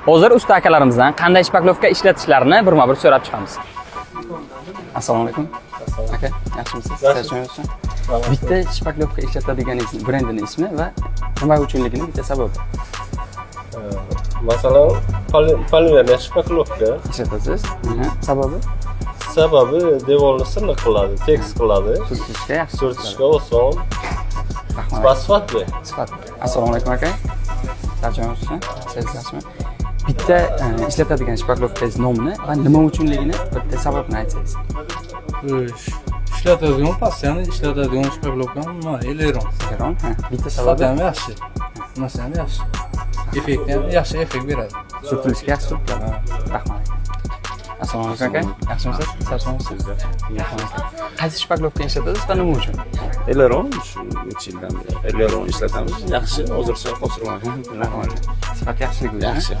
Hozir usta akalarimizdan qanday шпаклёвка ishlatishlarini birma-bir so'rab chiqamiz. Assalomu alaykum. Aka, yaxshimisiz? Charchamayapsizmi? Bitta шпаклёвка ishlatadiganingizni brendini ismi va nima uchunligini bitta sababi. Masalan, полимерная шпаклёвка. Ishlatasiz. Sababi? Sababi devorni silliq qiladi, tekis qiladi. Surtishga yaxshi. Surtishga oson. Rahmat. Va sifatli. Sifat. Assalomu alaykum, aka. Charchamayapsizmi? Siz yaxshimi? Bitta ishlatadigan шпаклёвка ngiz nomini va nima uchunligini bitta sababini aytsangiz. Ishlatadigan, постоянно ishlatadigan шпаклёвка m nima, Eleron. Eron, ha, bitta Sifati sababi. ham yaxshi. Nimasi ham yaxshi. Effekti ham yaxshi effekt beradi. Surtilishga yaxshi surtiladi. Rahmat, aka. Assalomu alaykum, aka. Yaxshimisiz? Charchamayapsiz? Rahmat, aka. Qaysi шпаклёвка ishlatasiz va nima uchun? Eleron, shu 3 yildan beri Eleron ishlatamiz. Yaxshi, hozircha qochirmagan. Rahmat. Sifati yaxshiligi uchun. Yaxshi.